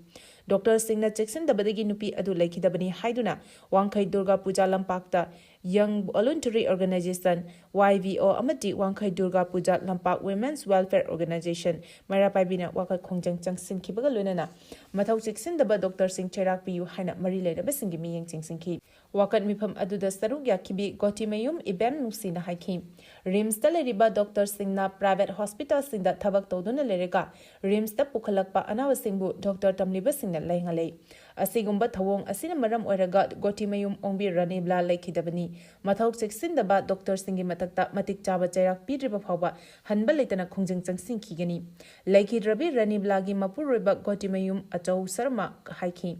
Doctorꯁꯤꯡꯅ ꯆꯦꯛꯁꯤꯟꯗꯕꯗꯒꯤ ꯅꯨꯄꯤ ꯑꯗꯨ ꯂꯩꯈꯤꯗꯕꯅꯤ ꯍꯥꯏꯗꯨꯅ ꯋꯥꯡꯈꯩ ꯗꯨꯔꯒꯥ ꯄꯨꯖꯥ ꯂꯝꯄꯥꯛꯇ Young Voluntary Organisation, YVO, ꯑꯃꯗꯤ ꯋꯥꯡꯈꯩ ꯗꯨꯔꯒꯥ ꯄꯨꯖꯥ ꯂꯝꯄꯥꯛ Women's Welfare Organisation ꯃꯩꯔꯥ ꯄꯥꯏꯕꯤꯅ ꯋꯥꯀꯠ ꯈꯣꯡꯖꯪ ꯆꯪꯁꯤꯟꯈꯤꯕꯒ ꯂꯣꯏꯅꯅ ꯃꯊꯧ ꯆꯦꯛꯁꯤꯟꯗꯕ doctorꯁꯤꯡ ꯆꯩꯔꯥꯛ ꯄꯤꯌꯨ ꯍꯥꯏꯅ ꯃꯔꯤ ꯂꯩꯅꯕꯁꯤꯡꯒꯤ ꯃꯤꯠꯌꯦꯡ ꯆꯤꯡꯁꯤꯟꯈꯤ꯫ ꯋꯥꯀꯠ ꯃꯤꯐꯝ ꯑꯗꯨꯗ ꯁꯔꯨꯛ ꯌꯥꯈꯤꯕꯤ ꯒꯣꯇꯤꯃꯌꯨꯝ ꯏꯕꯦꯝ ꯅꯨꯡꯁꯤꯅ ꯍꯥꯏꯈꯤ, RIMSꯇ ꯂꯩꯔꯤꯕ doctorꯁꯤꯡꯅ private hospitalꯁꯤꯡꯗ ꯊꯕꯛ ꯇꯧꯗꯨꯅ ꯂꯩꯔꯒ RIMSꯇ ꯄꯨꯈꯠꯂꯛꯄ ꯑꯅꯥꯕꯁꯤꯡꯕꯨ doctor ꯇꯝꯂꯤꯕꯁꯤꯡꯅ ꯂꯥꯌꯦꯡꯍꯜꯂꯤ꯫ ꯑꯁꯤꯒꯨꯝꯕ ꯊꯧꯑꯣꯡ ꯑꯁꯤꯅ ꯃꯔꯝ ꯑꯣꯏꯔꯒ ꯒꯣꯇꯤꯃꯌꯨꯝ ꯑꯣꯡꯕꯤ ꯔꯥꯅꯤꯕꯂꯥ ꯂꯩꯈꯤꯗꯕꯅꯤ꯫ ꯃꯊꯧ ꯆꯦꯛꯁꯤꯟꯗꯕ doctorꯁꯤꯡꯒꯤ ꯃꯊꯛꯇ ꯃꯇꯤꯛ ꯆꯥꯕ ꯆꯩꯔꯥꯛ ꯄꯤꯗ꯭ꯔꯤꯕ ꯐꯥꯎꯕ ꯍꯟꯕ ꯂꯩꯇꯅ ꯈꯣꯡꯖꯪ ꯆꯪꯁꯤꯟꯈꯤꯒꯅꯤ꯫ ꯂꯩꯈꯤꯗ꯭ꯔꯕꯤ ꯔꯥꯅꯤꯕꯂꯥꯒꯤ ꯃꯄꯨꯔꯣꯏꯕ ꯒꯣꯇꯤꯃꯌꯨꯝ ꯑꯆꯧ ꯁꯔꯃ ꯍꯥꯏꯈꯤ,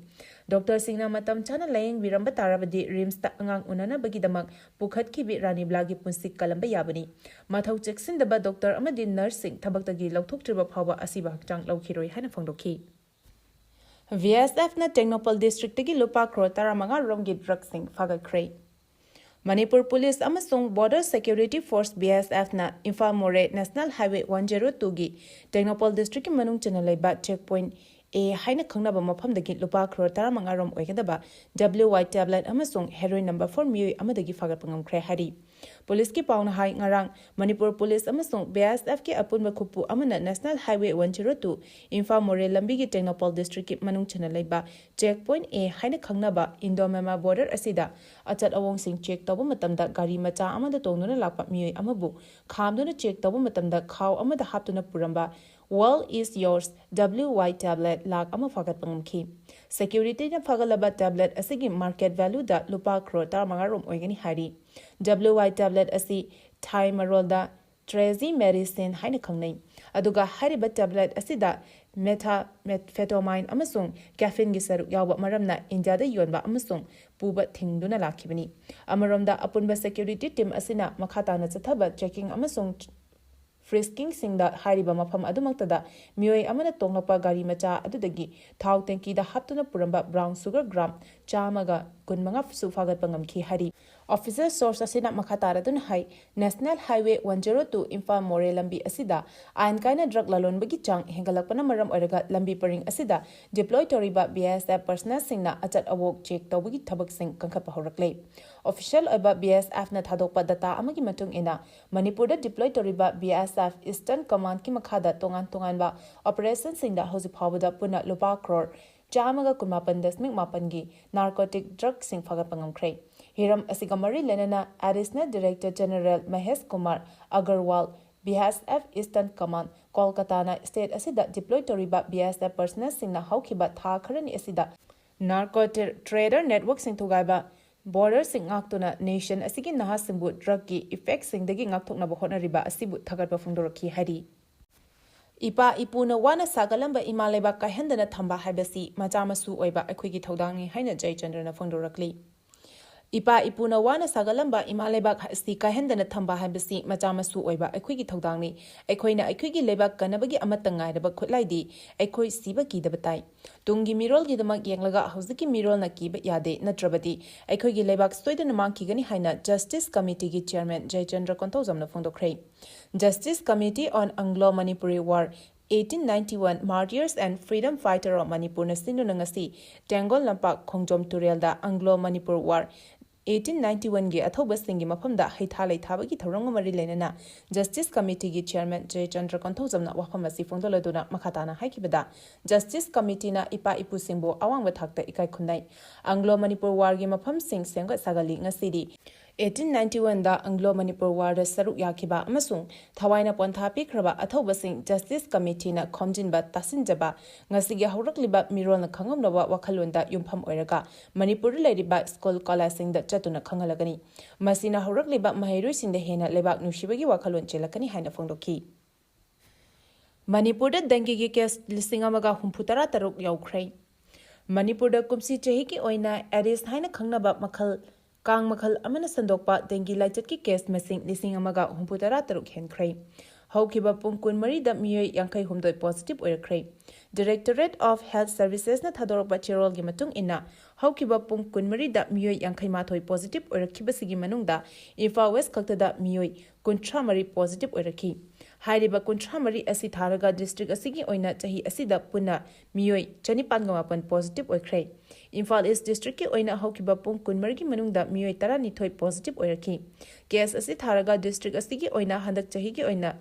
doctorꯁꯤꯡꯅ ꯃꯇꯝ ꯆꯥꯅ ꯂꯥꯌꯦꯡꯕꯤꯔꯝꯕ ꯇꯥꯔꯕꯗꯤ RIMSꯇ ꯑꯉꯥꯡ ꯎꯅꯅꯕꯒꯤꯗꯃꯛ ꯄꯨꯈꯠꯈꯤꯕꯤ ꯔꯥꯅꯤꯕꯂꯥꯒꯤ ꯄꯨꯟꯁꯤ ꯀꯜꯂꯝꯕ ꯌꯥꯕꯅꯤ꯫ ꯃꯊꯧ ꯆꯦꯛꯁꯤꯟꯗꯕ doctor ꯑꯃꯗꯤ nurseꯁꯤꯡ ꯊꯕꯛꯇꯒꯤ ꯂꯧꯊꯣꯛꯇ꯭ꯔꯤꯕ ꯐꯥꯎꯕ ꯑꯁꯤꯕ ꯍꯛꯆꯥꯡ ꯂꯧꯈꯤꯔꯣꯏ ꯍꯥꯏꯅ ꯐꯣꯡꯗꯣꯛꯈꯤ꯫ BSFꯅ ꯇꯦꯡꯅꯧꯄꯜ districtꯒꯤ ꯂꯨꯄꯥ ꯀ꯭ꯔꯣꯔ ꯇꯔꯥꯃꯉꯥ ꯔꯣꯝꯒꯤ drugsꯁꯤꯡ ꯐꯥꯒꯠꯈ꯭ꯔꯦ꯫ ꯃꯅꯤꯄꯨꯔ ꯄꯨꯂꯤꯁ ꯑꯃꯁꯨꯡ Border Security Force, BSFꯅ ꯏꯝꯐꯥꯜ ꯃꯣꯔꯦ National Highway one zero twoꯒꯤ Tengnoupal districtꯀꯤ ꯃꯅꯨꯡ ꯆꯟꯅ ꯂꯩꯕ check point A ꯍꯥꯏꯅ ꯈꯪꯅꯕ ꯃꯐꯝꯗꯒꯤ ꯂꯨꯄꯥ ꯀ꯭ꯔꯣꯔ ꯇꯔꯥꯃꯉꯥ ꯔꯣꯝ ꯑꯣꯏꯒꯗꯕ WY tablet ꯑꯃꯁꯨꯡ heroin number four ꯃꯤꯑꯣꯏ ꯑꯃꯗꯒꯤ ꯐꯥꯒꯠꯄ ꯉꯝꯈ꯭ꯔꯦ ꯍꯥꯏꯔꯤ꯫ ꯄꯨꯂꯤꯁꯀꯤ ꯄꯥꯎꯅ ꯍꯥꯏ, ꯉꯔꯥꯡ ꯃꯅꯤꯄꯨꯔ ꯄꯨꯂꯤꯁ ꯑꯃꯁꯨꯡ ꯕꯤ ꯑꯦꯁ ꯑꯦꯐꯀꯤ ꯑꯄꯨꯟꯕ ꯈꯨꯠꯄꯨ ꯑꯃꯅ National Highway one zero two Imphal ꯃꯣꯔꯦ ꯂꯝꯕꯤꯒꯤ ꯇꯦꯡꯅꯧꯄꯜ ꯗꯤꯁꯇ꯭ꯔꯤꯛꯀꯤ ꯃꯅꯨꯡ ꯆꯟꯅ ꯂꯩꯕ ꯆꯦꯛ ꯄꯣꯏꯟ ꯑꯦ ꯍꯥꯏꯅ ꯈꯪꯅꯕ ꯏꯟꯗꯣ ꯃ꯭ꯌꯥꯟꯃꯥꯔ ꯕꯣꯔꯗꯔ ꯑꯁꯤꯗ ꯑꯆꯠ ꯑꯋꯣꯡꯁꯤꯡ ꯆꯦꯛ ꯇꯧꯕ ꯃꯇꯝꯗ ꯒꯥꯔꯤ ꯃꯆꯥ ꯑꯃꯗ ꯇꯣꯡꯗꯨꯅ ꯂꯥꯛꯄ ꯃꯤꯑꯣꯏ ꯑꯃꯕꯨ ꯈꯥꯝꯗꯨꯅ ꯆꯦꯛ ꯇꯧꯕ ꯃꯇꯝꯗ ꯈꯥꯎ ꯑꯃꯗ ꯍꯥꯞꯇꯨꯅ ꯄꯨꯔꯝꯕ World is Yours W Y tablet lakh ꯑꯃ ꯐꯥꯒꯠꯄ ꯉꯝꯈꯤ꯫ ꯁꯦꯀ꯭ꯌꯨꯔꯤꯇꯤꯅ ꯐꯥꯒꯠꯂꯕ ꯇꯦꯕ꯭ꯂꯦꯠ ꯑꯁꯤꯒꯤ ꯃꯥꯔꯀꯦꯠ ꯚꯦꯂꯨꯗ ꯂꯨꯄꯥ ꯀ꯭ꯔꯣꯔ ꯇꯔꯥꯃꯉꯥ ꯔꯣꯝ ꯑꯣꯏꯒꯅꯤ ꯍꯥꯏꯔꯤ꯫ W Y tablet ꯑꯁꯤ ꯊꯥꯏ ꯃꯔꯣꯜꯗ ꯇ꯭ꯔꯦꯖꯤ ꯃꯦꯔꯤꯁꯤꯟ ꯍꯥꯏꯅ ꯈꯪꯅꯩ꯫ ꯑꯗꯨꯒ ꯍꯥꯏꯔꯤꯕ ꯇꯦꯕ꯭ꯂꯦꯠ ꯑꯁꯤꯗ ꯃꯦꯊꯥ ꯃꯦꯠꯐꯦꯇꯣꯃꯥꯏꯟ ꯑꯃꯁꯨꯡ ꯀꯦꯐꯤꯟꯒꯤ ꯁꯔꯨꯛ ꯌꯥꯎꯕ ꯃꯔꯝꯅ ꯏꯟꯗꯤꯌꯥꯗ ꯌꯣꯟꯕ ꯑꯃꯁꯨꯡ ꯄꯨꯕ ꯊꯤꯡꯗꯨꯅ ꯂꯥꯛꯈꯤꯕꯅꯤ꯫ ꯑꯃꯔꯣꯝꯗ, ꯑꯄꯨꯟꯕ ꯁꯦꯀ꯭ꯌꯨꯔꯤꯇꯤ ꯇꯤꯝ ꯑꯁꯤꯅ ꯃꯈꯥ ꯇꯥꯅ ꯆꯠꯊꯕ ꯆꯦꯀꯤꯡ ꯑꯃꯁꯨꯡ ꯐ꯭ꯔꯤꯁꯀꯤꯡꯁꯤꯡꯗ ꯍꯥꯏꯔꯤꯕ ꯃꯐꯝ ꯑꯗꯨꯃꯛꯇꯗ ꯃꯤꯑꯣꯏ ꯑꯃꯅ ꯇꯣꯡꯂꯛꯄ ꯒꯥꯔꯤ ꯃꯆꯥ ꯑꯗꯨꯗꯒꯤ ꯊꯥꯎ ꯇꯦꯡꯀꯤꯗ ꯍꯥꯞꯇꯨꯅ ꯄꯨꯔꯝꯕ ꯕ꯭ꯔꯥꯎꯟ ꯁꯨꯒꯔ ꯒ꯭ꯔꯥꯝ ꯆꯥꯝꯃꯒ ꯀꯨꯟꯃꯉꯥꯁꯨ ꯐꯥꯒꯠꯄ ꯉꯝꯈꯤ ꯍꯥꯏꯔꯤ꯫ ꯑꯣꯐꯤꯁꯤꯌꯦꯜ ꯁꯣꯔꯁ ꯑꯁꯤꯅ ꯃꯈꯥ ꯇꯥꯔꯗꯨꯅ ꯍꯥꯏ, National Highway one zero two Imphal ꯃꯣꯔꯦ ꯂꯝꯕꯤ ꯑꯁꯤꯗ ꯑꯥꯏꯟ ꯀꯥꯏꯅ ꯗ꯭ꯔꯒ ꯂꯂꯣꯟꯕꯒꯤ ꯆꯥꯡ ꯍꯦꯟꯒꯠꯂꯛꯄꯅ ꯃꯔꯝ ꯑꯣꯏꯔꯒ ꯂꯝꯕꯤ ꯄꯔꯤꯡ ꯑꯁꯤꯗ ꯗꯤꯄ꯭ꯂꯣꯏ ꯇꯧꯔꯤꯕ B S F ꯄꯔꯁꯅꯦꯜꯁꯤꯡꯅ ꯑꯆꯠ ꯑꯋꯣꯛ ꯆꯦꯛ ꯇꯧꯕꯒꯤ ꯊꯕꯛꯁꯤꯡ ꯀꯟꯈꯠꯄ ꯍꯧꯔꯛꯂꯦ꯫ ꯑꯣꯐꯤꯁꯤꯌꯦꯜ ꯑꯣꯏꯕ B S F ꯅ ꯊꯥꯗꯣꯛꯄ ꯗꯇꯥ ꯑꯃꯒꯤ ꯃꯇꯨꯡ ꯏꯟꯅ, ꯃꯅꯤꯄꯨꯔꯗ ꯗꯤꯄ꯭ꯂꯣꯏ ꯇꯧꯔꯤꯕ B S F Eastern Command ꯀꯤ ꯃꯈꯥꯗ ꯇꯣꯉꯥꯟ ꯇꯣꯉꯥꯟꯕ ꯑꯣꯄꯔꯦꯁꯟꯁꯤꯡꯗ ꯍꯧꯖꯤꯛ ꯐꯥꯎꯕꯗ ꯄꯨꯟꯅ ꯂꯨꯄꯥ ꯀ꯭ꯔꯣꯔ ꯆꯥꯝꯃꯒ ꯀꯨꯟꯃꯥꯄꯟ ꯗꯁꯃꯤꯛ ꯃꯥꯄꯟꯒꯤ ꯅꯥꯔꯀꯣꯇꯤꯛ ꯗ꯭ꯔꯒꯁꯤꯡ ꯐꯥꯒꯠꯄ ꯉꯝꯈ꯭ꯔꯦ꯫ ꯍꯤꯔꯝ ꯑꯁꯤꯒ ꯃꯔꯤ ꯂꯩꯅꯅ Additional Director General Mahesh Kumar Agarwal, B S F Eastern Command, ꯀꯣꯜꯀꯇꯥꯅ ꯁ꯭ꯇꯦꯠ ꯑꯁꯤꯗ ꯗꯤꯄ꯭ꯂꯣꯏ ꯇꯧꯔꯤꯕ B S F ꯄꯔꯁꯅꯦꯜꯁꯤꯡꯅ ꯍꯧꯈꯤꯕ ꯊꯥ ꯈꯔꯅꯤ ꯑꯁꯤꯗ ꯅꯥꯔꯀꯣ ꯇ꯭ꯔꯦ-, ꯇ꯭ꯔꯦꯗꯔ ꯅꯦꯠꯋꯔꯛꯁꯤꯡ ꯊꯨꯒꯥꯏꯕ, ꯕꯣꯔꯗꯔꯁꯤꯡ ꯉꯥꯛꯇꯨꯅ ꯅꯦꯁꯟ ꯑꯁꯤꯒꯤ ꯅꯍꯥꯁꯤꯡꯕꯨ ꯗ꯭ꯔꯒꯀꯤ ꯏꯐꯦꯛꯁꯤꯡꯗꯒꯤ ꯉꯥꯛꯊꯣꯛꯅꯕ ꯍꯣꯠꯅꯔꯤꯕ ꯑꯁꯤꯕꯨ ꯊꯥꯒꯠꯄ ꯐꯣꯡꯗꯣꯔꯛꯈꯤ ꯍꯥꯏꯔꯤ꯫ ꯏꯄꯥ ꯏꯄꯨꯅ ꯋꯥꯅ ꯁꯥꯒꯠꯂꯝꯕ ꯏꯃꯥ ꯂꯩꯕꯥꯛ ꯀꯥꯏꯍꯟꯗꯅ ꯊꯝꯕ ꯍꯥꯏꯕꯁꯤ ꯃꯆꯥ ꯃꯁꯨ ꯑꯣꯏꯕ ꯑꯩꯈꯣꯏꯒꯤ ꯊꯧꯗꯥꯡꯅꯤ ꯍꯥꯏꯅ ꯖꯌꯆꯟꯗ꯭ꯔꯅ ꯐꯣꯡꯗꯣꯔꯛꯂꯤ꯫ ꯏꯄꯥ ꯏꯄꯨꯅ ꯋꯥꯅ ꯁꯥꯒꯠꯂꯝꯕ ꯏꯃꯥ ꯂꯩꯕꯥꯛ ꯑꯁꯤ ꯀꯥꯏꯍꯟꯗꯅ ꯊꯝꯕ ꯍꯥꯏꯕꯁꯤ ꯃꯆꯥ ꯃꯁꯨ ꯑꯣꯏꯕ ꯑꯩꯈꯣꯏꯒꯤ ꯊꯧꯗꯥꯡꯅꯤ꯫ ꯑꯩꯈꯣꯏꯅ ꯑꯩꯈꯣꯏꯒꯤ ꯂꯩꯕꯥꯛ ꯀꯟꯅꯕꯒꯤ ꯑꯃꯠꯇ ꯉꯥꯏꯔꯕ ꯈꯨꯠꯂꯥꯏꯗꯤ ꯑꯩꯈꯣꯏ ꯁꯤꯕ ꯀꯤꯗꯕ ꯇꯥꯏ꯫ ꯇꯨꯡꯒꯤ ꯃꯤꯔꯣꯜꯒꯤꯗꯃꯛ ꯌꯦꯡꯂꯒ ꯍꯧꯖꯤꯛꯀꯤ ꯃꯤꯔꯣꯜꯅ ꯀꯤꯕ ꯌꯥꯗꯦ, ꯅꯠꯇ꯭ꯔꯕꯗꯤ ꯑꯩꯈꯣꯏꯒꯤ ꯂꯩꯕꯥꯛ ꯁꯣꯏꯗꯅ ꯃꯥꯡꯈꯤꯒꯅꯤ ꯍꯥꯏꯅ Justice Committee ꯒꯤ Chairman ꯖꯌꯆꯟꯗ꯭ꯔ ꯀꯣꯟꯊꯧꯖꯝꯅ ꯐꯣꯡꯗꯣꯛꯈ꯭ꯔꯦ꯫ Justice Committee on Anglo-Manipuri War eighteen ninety-one Martyrs and Freedom Fighter of Manipur ꯅ ꯁꯤꯟꯗꯨꯅ ꯉꯁꯤ ꯇꯦꯡꯒꯣꯜ ꯂꯝꯄꯥꯛ ꯈꯣꯡꯖꯣꯝ ꯇꯨꯔꯦꯜꯗ Anglo-Manipur War ꯑꯩꯠꯇꯤꯟ ꯅꯥꯏꯟꯇꯤ ꯋꯥꯟꯒꯤ ꯑꯊꯧꯕꯁꯤꯡꯒꯤ ꯃꯐꯝꯗ ꯍꯩꯊꯥ ꯂꯩꯊꯥꯕꯒꯤ ꯊꯧꯔꯝꯒ ꯃꯔꯤ ꯂꯩꯅꯅ ꯖꯁꯇꯤꯁ ꯀꯃꯤꯇꯤꯒꯤ ꯆꯤꯌꯔꯃꯦꯟ ꯖꯌꯆꯟꯗ꯭ꯔ ꯀꯣꯟꯊꯧꯖꯝꯅ ꯋꯥꯐꯝ ꯑꯁꯤ ꯐꯣꯡꯗꯣꯛꯂꯗꯨꯅ ꯃꯈꯥ ꯇꯥꯅ ꯍꯥꯏꯈꯤꯕꯗ, ꯖꯁꯇꯤꯁ ꯀꯃꯤꯇꯤꯅ ꯏꯄꯥ ꯏꯄꯨꯁꯤꯡꯕꯨ ꯑꯋꯥꯡꯕ ꯊꯥꯛꯇ ꯏꯀꯥꯏ ꯈꯨꯝꯅꯩ꯫ ꯑꯪꯒ꯭ꯂꯣ ꯃꯅꯤꯄꯨꯔ ꯋꯥꯔꯒꯤ ꯃꯐꯝꯁꯤꯡ ꯁꯦꯝꯒꯠ ꯁꯥꯒꯠꯂꯤ꯫ ꯉꯁꯤꯗꯤ ꯑꯩꯠꯇꯤꯟ ꯅꯥꯏꯟꯇꯤ ꯋꯥꯟꯗ ꯑꯪꯒ꯭ꯂꯣ ꯃꯅꯤꯄꯨꯔ ꯋꯥꯔꯗ ꯁꯔꯨꯛ ꯌꯥꯈꯤꯕ ꯑꯃꯁꯨꯡ ꯊꯋꯥꯏꯅ ꯄꯣꯟꯊꯥ ꯄꯤꯈ꯭ꯔꯕ ꯑꯊꯧꯕꯁꯤꯡ ꯖꯁꯇꯤꯁ ꯀꯃꯤꯇꯤꯅ ꯈꯣꯝꯖꯤꯟꯕ ꯇꯥꯁꯤꯟꯖꯕ, ꯉꯁꯤꯒꯤ ꯍꯧꯔꯛꯂꯤꯕ ꯃꯤꯔꯣꯜꯅ ꯈꯪꯉꯝꯂꯕ ꯋꯥꯈꯜꯂꯣꯟꯗ ꯌꯨꯝꯐꯝ ꯑꯣꯏꯔꯒ ꯃꯅꯤꯄꯨꯔꯗ ꯂꯩꯔꯤꯕ ꯁ꯭ꯀꯨꯜ ꯀꯣꯂꯦꯖꯁꯤꯡꯗ ꯆꯠꯇꯨꯅ ꯈꯪꯍꯜꯂꯒꯅꯤ꯫ ꯃꯁꯤꯅ ꯍꯧꯔꯛꯂꯤꯕ ꯃꯍꯩꯔꯣꯏꯁꯤꯡꯗ ꯍꯦꯟꯅ ꯂꯩꯕꯥꯛ ꯅꯨꯡꯁꯤꯕꯒꯤ ꯋꯥꯈꯜꯂꯣꯟ ꯆꯦꯜꯂꯛꯀꯅꯤ ꯍꯥꯏꯅ ꯐꯣꯡꯗꯣꯛꯈꯤ꯫ ꯃꯅꯤꯄꯨꯔꯗ ꯗꯦꯡꯒꯤꯒꯤ ꯀꯦꯁ ꯂꯤꯁꯤꯡ ꯑꯃꯒ ꯍꯨꯝꯐꯨ ꯇꯔꯥ ꯇꯔꯨꯛ ꯌꯧꯈ꯭ꯔꯦ꯫ ꯃꯅꯤꯄꯨꯔꯗ ꯀꯨꯝꯁꯤ ꯆꯍꯤꯒꯤ ꯑꯣꯏꯅ ꯑꯦꯗꯤꯁ ꯍꯥꯏꯅ ꯈꯪꯅꯕ ꯃꯈꯜ, ꯀꯥꯡ ꯃꯈꯜ ꯑꯃꯅ ꯁꯟꯗꯣꯛꯄ ꯗꯦꯡꯒꯤ ꯂꯥꯏꯆꯠꯀꯤ ꯀꯦꯁ ꯃꯁꯤꯡ ꯂꯤꯁꯤꯡ ꯑꯃꯒ ꯍꯨꯝꯐꯨ ꯇꯔꯥ ꯇꯔꯨꯛ ꯍꯦꯟꯈ꯭ꯔꯦ꯫ ꯍꯧꯈꯤꯕ ꯄꯨꯡ ꯀꯨꯟꯃꯔꯤꯗ ꯃꯤꯑꯣꯏ ꯌꯥꯡꯈꯩ ꯍꯨꯝꯗꯣꯏ positive ꯑꯣꯏꯔꯛꯈ꯭ꯔꯦ꯫ Directorate of Health Servicesꯅ ꯊꯥꯗꯣꯔꯛꯄ ꯆꯦꯔꯣꯜꯒꯤ ꯃꯇꯨꯡ ꯏꯟꯅ, ꯍꯧꯈꯤꯕ ꯄꯨꯡ ꯀꯨꯟꯃꯔꯤꯗ ꯃꯤꯑꯣꯏ ꯌꯥꯡꯈꯩ ꯃꯥꯊꯣꯏ positive ꯑꯣꯏꯔꯛꯈꯤꯕꯁꯤꯒꯤ ꯃꯅꯨꯡꯗ ꯏꯝꯐꯥꯜ ꯋꯦꯁ ꯈꯛꯇꯗ ꯃꯤꯑꯣꯏ ꯀꯨꯟꯊ꯭ꯔꯥ ꯃꯔꯤ positive ꯑꯣꯏꯔꯛꯈꯤ꯫ ꯍꯥꯏꯔꯤꯕ ꯀꯨꯟꯊ꯭ꯔꯥ ꯃꯔꯤ ꯑꯁꯤ ꯊꯥꯔꯒ district ꯑꯁꯤꯒꯤ ꯑꯣꯏꯅ ꯆꯍꯤ ꯑꯁꯤꯗ ꯄꯨꯟꯅ ꯃꯤꯑꯣꯏ ꯆꯅꯤꯄꯥꯟꯒ ꯃꯥꯄꯟ positive ꯑꯣꯏꯈ꯭ꯔꯦ꯫ ꯏꯝꯐꯥꯜ East districtꯀꯤ ꯑꯣꯏꯅ ꯍꯧꯈꯤꯕ ꯄꯨꯡ ꯀꯨꯟꯃꯔꯤꯒꯤ ꯃꯅꯨꯡꯗ ꯃꯤꯑꯣꯏ ꯇꯔꯥꯅꯤꯊꯣꯏ positive ꯑꯣꯏꯔꯛꯈꯤ꯫ ꯀꯦꯁ ꯑꯁꯤ ꯊꯥꯔꯒ district ꯑꯁꯤꯒꯤ ꯑꯣꯏꯅ ꯍꯟꯗꯛ ꯆꯍꯤꯒꯤ ꯑꯣꯏꯅ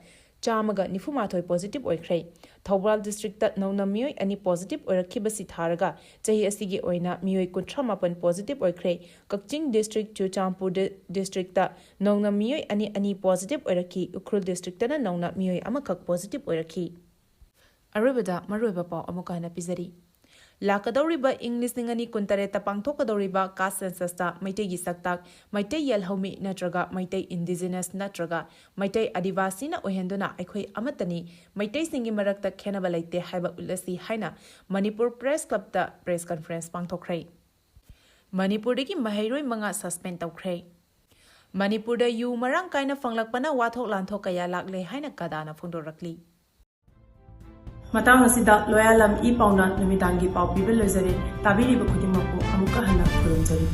ꯆꯥꯝꯃꯒ ꯅꯤꯐꯨ ꯃꯥꯊꯣꯏ positive ꯑꯣꯏꯈ꯭ꯔꯦ꯫ ꯊꯧꯕꯥꯜ districtꯇ ꯅꯧꯅ ꯃꯤꯑꯣꯏ ꯑꯅꯤ positive ꯑꯣꯏꯔꯛꯈꯤꯕꯁꯤ ꯊꯥꯔꯒ ꯆꯍꯤ ꯑꯁꯤꯒꯤ ꯑꯣꯏꯅ ꯃꯤꯑꯣꯏ ꯀꯨꯟꯊ꯭ꯔꯥ ꯃꯥꯄꯟ positive ꯑꯣꯏꯈ꯭ꯔꯦ꯫ ꯀꯛꯆꯤꯡ district, ꯆꯨꯔꯆꯥꯟꯄꯨꯔ districtꯇ ꯅꯧꯅ ꯃꯤꯑꯣꯏ ꯑꯅꯤ ꯑꯅꯤ positive ꯑꯣꯏꯔꯛꯈꯤ꯫ ꯎꯈ꯭ꯔꯨꯜ districtꯇꯅ ꯅꯧꯅ ꯃꯤꯑꯣꯏ ꯑꯃꯈꯛ positive ꯑꯣꯏꯔꯛꯈꯤ꯫ ꯑꯔꯣꯏꯕꯗ ꯃꯔꯨꯑꯣꯏꯕ ꯄꯥꯎ ꯑꯃꯨꯛꯀ ꯍꯟꯅ ꯄꯤꯖꯔꯤ꯫ ꯂꯥꯛꯀꯗꯧꯔꯤꯕ ꯏꯪ ꯂꯤꯁꯤꯡ ꯑꯅꯤ ꯀꯨꯟꯇꯔꯦꯠꯇ ꯄꯥꯡꯊꯣꯛꯀꯗꯧꯔꯤꯕ caste censusꯇ ꯃꯩꯇꯩꯒꯤ ꯁꯛꯇꯥꯛ ꯃꯩꯇꯩ ꯌꯦꯜꯍꯧꯃꯤ ꯅꯠꯇ꯭ꯔꯒ ꯃꯩꯇꯩ indigenous ꯅꯠꯇ꯭ꯔꯒ ꯃꯩꯇꯩ ꯑꯥꯗꯤꯕꯥꯁꯤꯅ ꯑꯣꯏꯍꯟꯗꯨꯅ ꯑꯩꯈꯣꯏ ꯑꯃꯠꯇꯅꯤ, ꯃꯩꯇꯩꯁꯤꯡꯒꯤ ꯃꯔꯛꯇ ꯈꯦꯟꯅꯕ ꯂꯩꯇꯦ ꯍꯥꯏꯕ ꯎꯠꯂꯁꯤ ꯍꯥꯏꯅ ꯃꯅꯤꯄꯨꯔ Press Clubꯇ press conference ꯄꯥꯡꯊꯣꯛꯈ꯭ꯔꯦ꯫ ꯃꯅꯤꯄꯨꯔꯗꯒꯤ ꯃꯍꯩꯔꯣꯏ ꯃꯉꯥ suspend ꯇꯧꯈ꯭ꯔꯦ꯫ ꯃꯅꯤꯄꯨꯔꯗ ꯌꯨ ꯃꯔꯥꯡ ꯀꯥꯏꯅ ꯐꯪꯂꯛꯄꯅ ꯋꯥꯊꯣꯛ ꯂꯥꯟꯊꯣꯛ ꯀꯌꯥ ꯂꯥꯛꯂꯦ ꯍꯥꯏꯅ ꯀꯗꯥꯅ ꯐꯣꯡꯗꯣꯔꯛꯂꯤ꯫ ꯃꯇꯥꯡ ꯑꯁꯤꯗ ꯂꯣꯌꯥꯂꯝ ꯏ ꯄꯥꯎꯅ ꯅꯨꯃꯤꯗꯥꯡꯒꯤ ꯄꯥꯎ ꯄꯤꯕ ꯂꯣꯏꯖꯔꯦ꯫ ꯇꯥꯕꯤꯔꯤꯕ ꯈꯨꯗꯤꯡꯃꯛꯄꯨ ꯑꯃꯨꯛꯀ ꯍꯟꯅ ꯈꯨꯔꯨꯝꯖꯔꯤ꯫